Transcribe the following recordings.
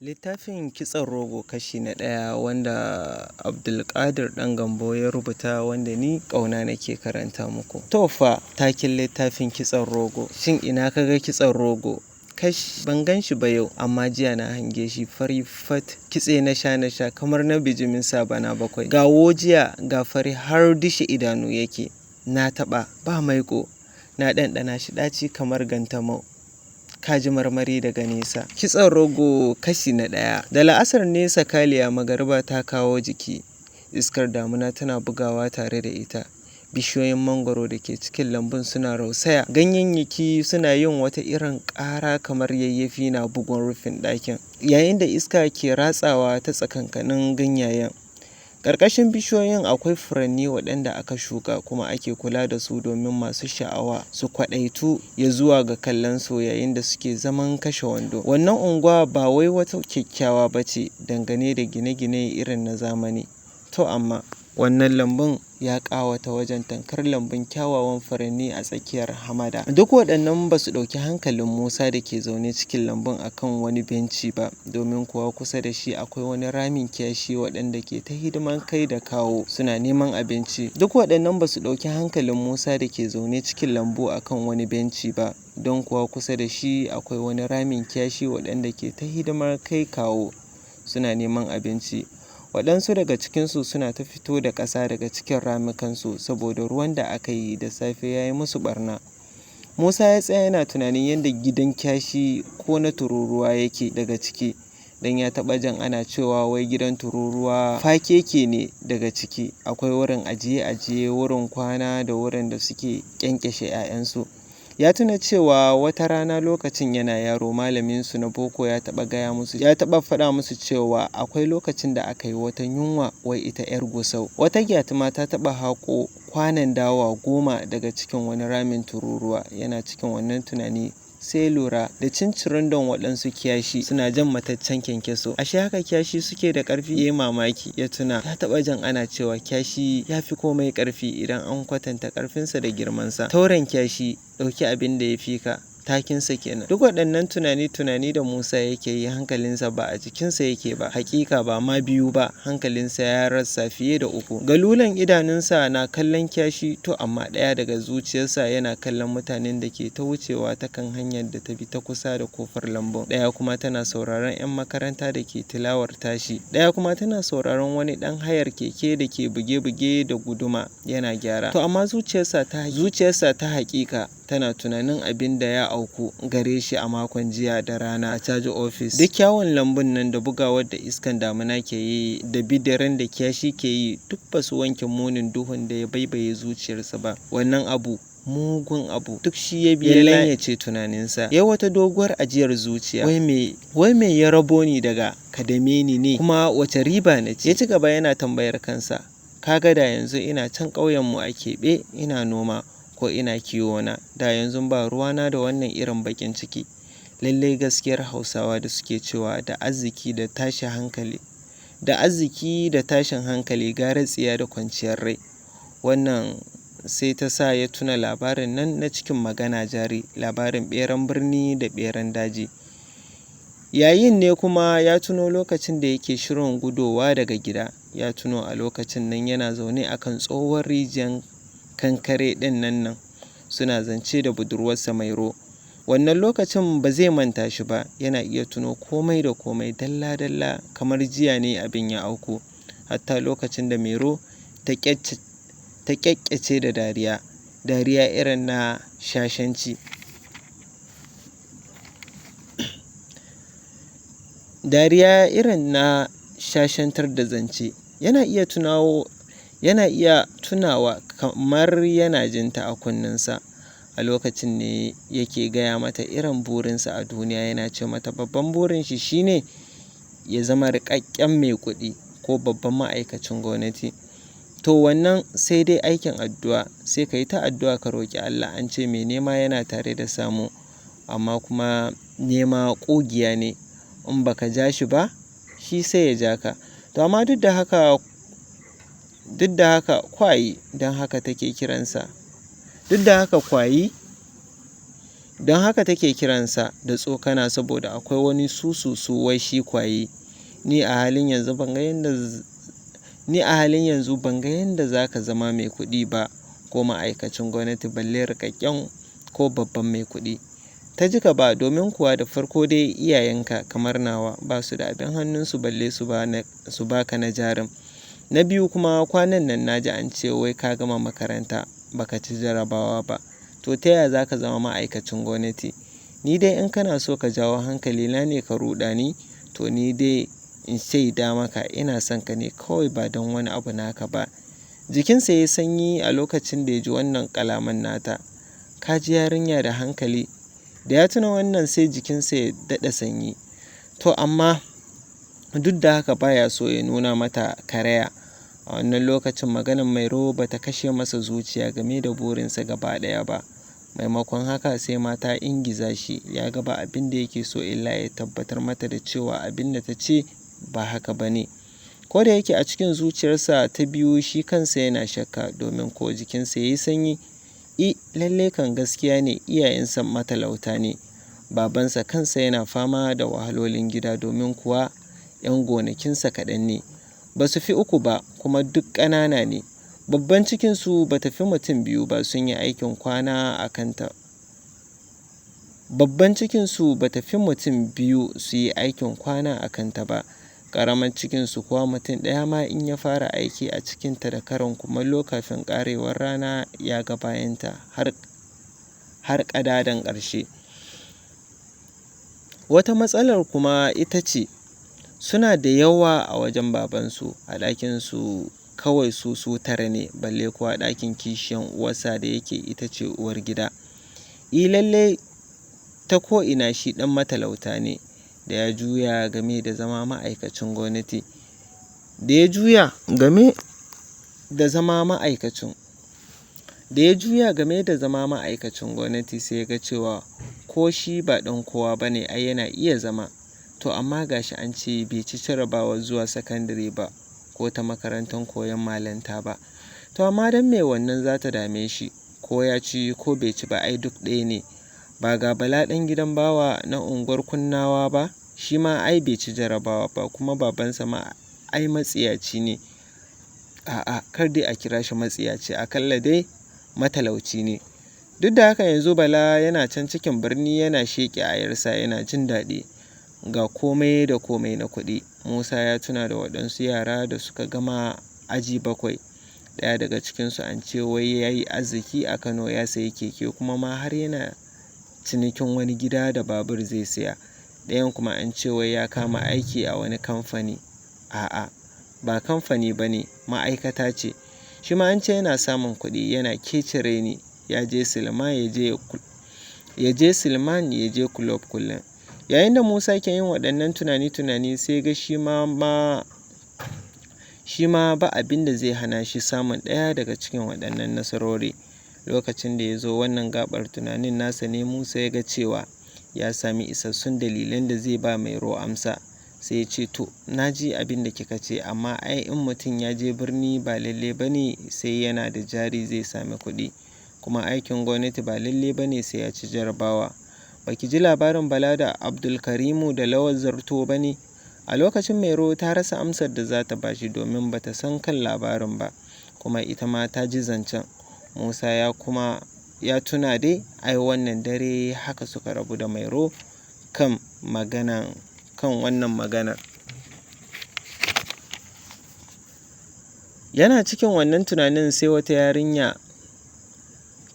Littafin Kitson Rogo kashi na ɗaya, wanda Abdulkadir Ɗan Gambo ya rubuta, wanda ni Ƙauna nake karanta muku. To fa, taken littafin Kitson Rogo. Shin ina ka ga kitson rogo? Kash, ban gan shi ba yau, amma jiya na hange shi fari fat, kitse na sha na sha kamar na bijimin sa bana bakwai. Ga wojiya, ga fari har dishe idanu yake. Na taɓa ba maiƙo, na ɗanɗana shi ɗaci kamar gantamau. Kaji marmari daga nesa. Kitson Rogo kashi na ɗaya. Da la'asar ne sakaliya magariba ta kawo jiki. Iskar damuna tana bugawa tare da ita. Bishiyoyin mangwaro da ke cikin lambun suna rausaya. Ganyayyaki suna yin wata irin ƙara kamar yayyafi na bugun rufin ɗakin, yayin da iska ke ratsawa ta tsakankanin ganyayen. Ƙarƙashin bishiyoyin akwai furanni waɗanda aka shuka kuma ake kula da su domin masu sha'awa su kwaɗaitu ya zuwa ga kallon su yayin da suke zaman kashe wando. Wannan unguwa ba wai wata kyakkyawa ba ce dangane da gine-gine irin na zamani. To amma wannan lambun ya ƙawata wajen tamkar lambun kyawawan furanni a tsakiyar hamada. Duk waɗannan ba su ɗauki hankalin Musa da ke zaune cikin lambun a kan wani benci ba, domin kuwa kusa da shi akwai wani ramin kiyashi waɗanda ke ta hidiman kai da kawo suna neman abinci. Duk waɗannan ba su ɗauki hankalin Musa da ke zaune cikin lambu a kan wani benci ba, don kuwa kusa da shi akwai wani ramin kiyashi waɗanda ke ta hidimar kai kawo suna neman abinci. Waɗansu daga cikinsu suna ta fito da ƙasa daga cikin ramukansu saboda ruwan da aka yi da safe ya yi musu ɓarna. Musa ya tsaya yana tunanin yadda gidan kyashi ko na tururuwa yake daga ciki, don ya taɓa jin ana cewa wai gidan tururuwa fakeke ne daga ciki, akwai wurin ajiye-ajiye, wurin kwana da wurin da suke ƙyanƙyashe 'ya'yansu. Ya tuna cewa wata rana lokacin yana yaro, malaminsu na boko ya taɓa gaya musu, ya taɓa faɗa musu cewa akwai lokacin da aka yi wata yunwa wai ita 'yar Gusau. Wata gyatuma ta taɓa haƙo kwanon dawa 10 daga cikin wani ramin tururuwa. Yana cikin wannan tunani sai lura da cincirindon waɗansu kiyashi suna jan mataccen kyankyaso. Ashe haka kiyashi suke da ƙarfi? Ya yi mamaki, ya tuna ya taɓa jin ana cewa kiyashi ya fi komai ƙarfi idan an kwatanta ƙarfinsa da girmansa. Tauren kiyashi ɗauki abin da ya fi ka, takinsa kenan. Duk waɗannan tunani-tunani da Musa yake yi, hankalinsa ba a jikinsa yake ba. Hakika ba ma biyu ba, hankalinsa ya rasa fiye da uku. Galulan idanunsa na kallon kiyashi, to amma ɗaya daga zuciyarsa yana kallon mutanen da ke ta wucewa ta kan hanyar da ta bi ta kusa da kofar lambun. Ɗaya kuma tana sauraron 'yan makaranta da ke tilawar tashi. Ɗaya kuma tana sauraron wani ɗan hayar keke da ke buge-buge da guduma yana gyara. To amma zuciyarsa ta hakika tana tunanin abin da ya auku gare shi a makon jiya da rana a caji ofis. Duk kyawun lambun nan da bugawar da iskan damuna ke yi da bidirin da kiyashi ke yi duk ba su wanke munin duhun da ya baibaye zuciyarsa ba. Wannan abu, mugun abu, duk shi ya biya lanyace tunaninsa. Ya wata doguwar ajiyar zuciya. Wai me ya rabo ni daga kadameni ne, kuma wace riba na ci? Ya ci gaba yana tambayar kansa. Kaga da yanzu ina can ƙauyenmu a keɓe ina noma ko ina kiwona, da yanzu ba ruwana da wannan irin baƙin ciki. Lallai gaskiyar Hausawa da suke cewa da arziki da tashin hankali, da arziki da tashin hankali gara tsiya da kwanciyar rai. Wannan sai ta sa ya tuna labarin nan na cikin Magana Jari, labarin ɓeran birni da ɓeran daji. Yayin ne kuma ya tuno lokacin da yake shirin gudowa daga gida. Ya tuno a lokacin nan yana zaune a kan tsohuwar rijiyar kankare ɗin nan suna zance da budurwarsa Mairo. Wannan lokacin ba zai manta shi ba, yana iya tuno komai da komai dalla-dalla kamar jiya ne abin ya auku. Hatta lokacin da Mairo ta ƙyaƙyace da dariya, dariya irin na shashanci. Dariya irin na shashantar da zance. Yana iya tunawa kamar yana jinta a kunninsa. A lokacin ne yake gaya mata irin burinsa a duniya, yana ce mata babban burin shi shine ya zama riƙaƙƙen mai kuɗi ko babban ma'aikacin gwamnati. To wannan sai dai aikin addu'a, sai ka yi ta addu'a ka roƙi Allah. An ce mai nema yana tare da samu, amma kuma nema ƙugiya ne, in baka ja shi ba shi sai ya ja ka. To amma duk da haka kwayi, don haka take kiransa. Duk da haka kwayi, Don haka take kiransa da tsokana saboda akwai wani sususu wai shi kwaye. Ni a halin yanzu ban ga yanda ni a halin yanzu ban ga yanda za ka zama mai kuɗi ba ko ma'aikacin gwamnati balle riƙaƙƙen ko babban mai kuɗi. Ta ji gaba, domin kuwa da farko dai iyayenka kamar nawa ba su da abin hannunsu balle su baka na jarin. Na biyu kuma kwanan nan na ji an ce wai ka gama makaranta baka ci jarabawa ba. To ta yaya za ka zama ma'aikacin gwamnati? Ni dai in kana so ka jawo hankalina ne ka ruɗa ni, to ni dai in shaida maka ina son ka ne kawai ba don wani abu naka ba. Jikinsa ya yi sanyi a lokacin da ya ji wannan kalaman nata. Ka ji yarinya da hankali. Da ya tuna wannan sai jikinsa ya daɗa sanyi. To amma duk da haka baya so ya nuna mata karaya. A wannan lokacin maganar Mairo ba ta kashe masa zuciya game da burinsa gaba ɗaya ba. Maimakon haka sai ma ta ingiza shi, ya ga ba abin da yake so illa ya tabbatar mata da cewa abin da ta ce ba haka ba ne. Ko da yake a cikin zuciyarsa ta biyu shi kansa yana shakka, domin ko jikinsa ya yi sanyi. I, lalle kan gaskiya ne iyayensa matalauta ne. Babansa kansa yana fama da wahalolin gida domin kuwa 'yan gonakinsa kaɗan ne. Ba su fi uku ba kuma duk ƙanana ne. Babban cikinsu ba ta fi mutum biyu ba sun yi aikin kwana a kanta. Babban cikinsu ba ta fi mutum biyu su yi aikin kwana a kanta ba. Ƙaramar cikinsu kuwa mutum ɗaya ma in ya fara aiki a cikinta da karin kumallo kafin ƙarewar rana ya ga bayanta har ƙadadan ƙarshe. Wata matsalar kuma ita ce suna da yawa a wajen babansu, a ɗakinsu kawai su su tara ne, balle kuwa ɗakin kishiyan uwarsa da yake ita ce uwar gida. I, lalle ta ko'ina shi ɗan matalauta ne. Da ya juya game da zama ma'aikacin gwamnati. Da ya juya game da zama ma'aikacin Da ya juya game da zama ma'aikacin gwamnati sai ya ga cewa ko shi ba ɗan kowa ba ne ai yana iya zama. To amma ga shi an ce bai ci jarabawar zuwa sakandare ba ko ta makarantar koyon malanta ba. To amma don me wannan za ta dame shi? Ko ya ci ko bai ci ba ai duk ɗaya ne. Ba ga Bala ɗan gidan Bawa na unguwar Kunnawa ba, shi ma ai bai ci jarabawa ba kuma babansa ma ai matsiyaci ne. A'a, kar dai a kira shi matsiyaci, akalla dai matalauci ne. Duk da haka yanzu Bala yana can cikin birni yana sheƙe ayarsa yana jin daɗi. Ga komai da komai na kuɗi. Musa ya tuna da waɗansu yara da suka gama aji bakwai. Ɗaya daga cikinsu an ce wai ya yi arziki a Kano ya sayi keke kuma ma har yana cinikin wani gida da babur zai saya. Ɗayan kuma an ce wai ya kama aiki a wani kamfani. A'a, ba kamfani ba ne, ma'aikata ce. Shi ma an ce yana samun kuɗi, yana kece raini. Ya je silma ya je silman ya je kulob kullum. Yayin da Musa ke yin waɗannan tunani-tunani sai ga shi ma ba abin da zai hana shi samun ɗaya daga cikin waɗannan nasarori. Lokacin da ya zo wannan gaɓar tunanin nasa ne Musa ya ga cewa ya sami isassun dalilan da zai ba Mairo amsa. Sai ya ce to, na ji abin da kika ce, amma ai in mutum ya je birni ba lalle ba ne sai yana da jari zai sami kuɗi. Kuma aikin gwamnati ba lalle ba ne sai ya ci jarabawa. Ba ki ji labarin Bala da Abdulkarimu da Lawal Zarto ba ne? A lokacin Mairo ta rasa amsar da za ta ba shi domin ba ta san kan labarin ba, kuma ita ma ta ji zancen. Musa ya kuma ya tuna dai ai wannan dare haka suka rabu da Mairo kan magana kan wannan maganar. Yana cikin wannan tunanin sai wata yarinya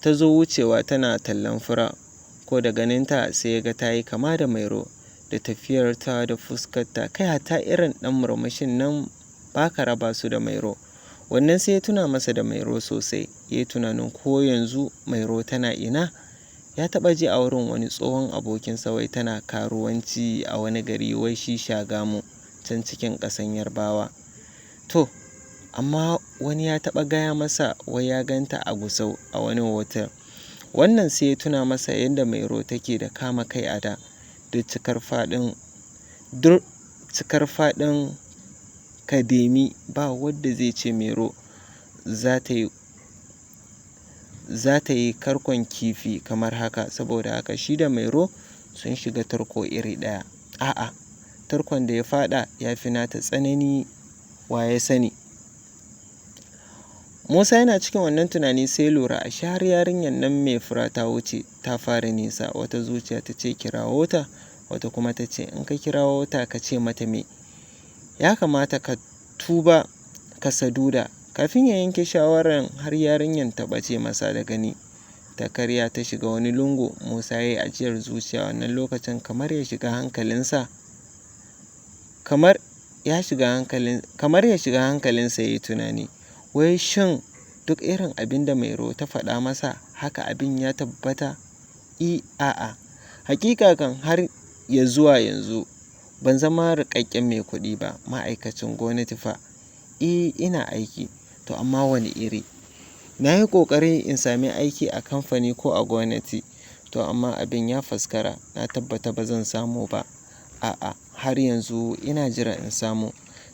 ta zo wucewa tana tallan fura. Ko da ganinta sai ya ga ta yi kama da Mairo, da tafiyarta da fuskarta, kai hatta irin ɗan murmushin nan ba ka raba su da Mairo. Wannan sai ya tuna masa da Mairo sosai. Ya yi tunanin ko yanzu Mairo tana ina? Ya taɓa ji a wurin wani tsohon abokinsa wai tana karuwanci a wani gari wai shi Shagamu can cikin ƙasan Yarbawa. To, amma wani ya taɓa gaya masa wai ya ganta a Gusau a wani hotel. Wannan sai ya tuna masa yadda Mairo take da kama kai a da. Duk cikar faɗin Kademi ba wadda zai ce Mairo za za ta yi karkon kifi kamar haka, saboda haka shi da Mairo sun shiga tarko iri ɗaya. A'a, tarkon da ya faɗa ya fi nata tsanani, wa ya sani? Musa yana cikin wannan tunani sai lura ashe har yarinyar nan mai fura ta wuce ta fara nisa. Wata zuciya ta ce kirawo ta, wata kuma ta ce in ka kirawo ta ka ce mata me? Ya kamata ka tuba ka saduda. Kafin ya yanke shawarar har yarinyar ta ɓace masa da gani. Ta karya ta shiga wani lungu. Musa ya yi ajiyar zuciya wannan lokacin kamar ya shiga hankalinsa. Kamar ya shiga hankalin, kamar ya shiga hankalinsa ya yi tunani. Wai shin duk irin abin da Mairo ta faɗa masa haka abin ya tabbata? I, a'a. Hakika kan har ya zuwa yanzu ban zama riƙaƙƙen mai kuɗi ba, ma'aikacin gwamnati fa. I, ina aiki. To amma wane iri? Na yi ƙoƙari in sami aiki a kamfani ko a gwamnati. To amma abin ya faskara. Na tabbata ba zan samu ba. A'a, har yanzu ina jira in samu.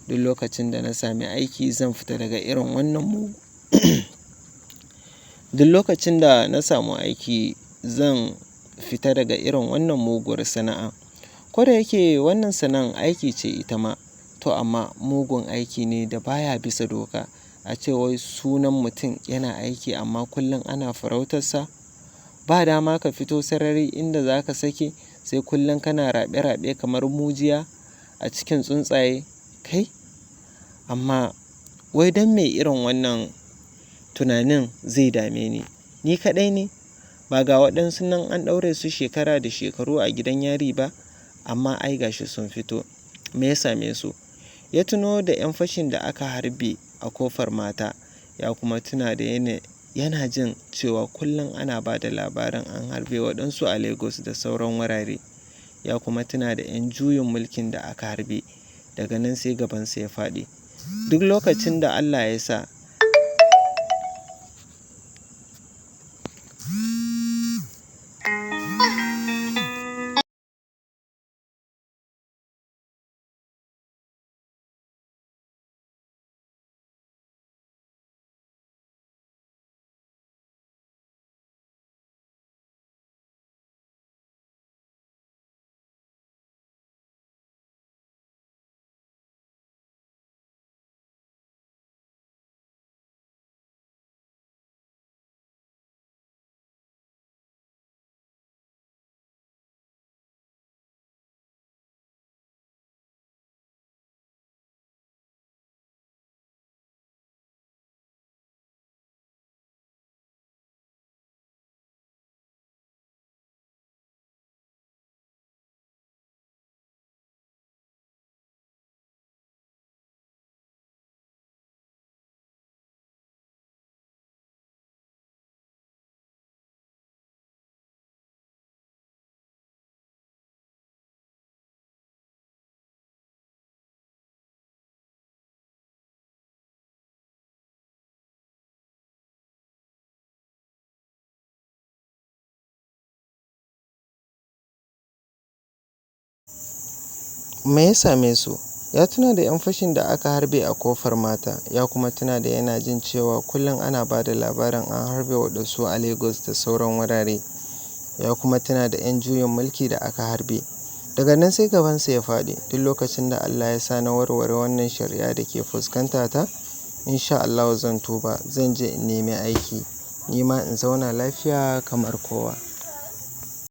Duk lokacin da na sami aiki zan fita daga irin wannan mugu. Duk lokacin da na samu aiki zan fita daga irin wannan muguwar sana'a. Ko da yake wannan sana'an aiki ce ita ma. To amma mugun aiki ne da baya bisa doka. A ce wai sunan mutum yana aiki amma kullum ana farautarsa. Ba dama ka fito sarari inda za ka sake sai kullum kana raɓe-raɓe kamar mujiya a cikin tsuntsaye. Kai? Amma wai don me irin wannan tunanin zai dame ni? Ni kaɗai ne? Ba ga waɗansu nan an ɗaure su shekara da shekaru a gidan yari ba, amma ai gashi sun fito. Me ya same su? Ya tuno da 'yan fashin da aka harbe a kofar mata, ya kuma tuna da yana jin cewa kullum ana ba da labarin an harbe waɗansu a Lagos da sauran wurare. Ya kuma tuna da 'yan juyin mulkin da aka harbe. Daga nan sai gabansa ya faɗi. Duk lokacin da Allah ya sa Me ya same su? Ya tuna da 'yan fashin da aka harbe a kofar mata, ya kuma tuna da yana jin cewa kullum ana ba da labarin an harbe waɗansu a Lagos da sauran wurare. Ya kuma tuna da 'yan juyin mulki da aka harbe. Daga nan sai gabansa ya faɗi. Duk lokacin da Allah ya sa na warware wannan shari'a da ke fuskanta ta, in sha Allahu zan tuba, zan je in nemi aiki, ni ma in zauna lafiya kamar kowa.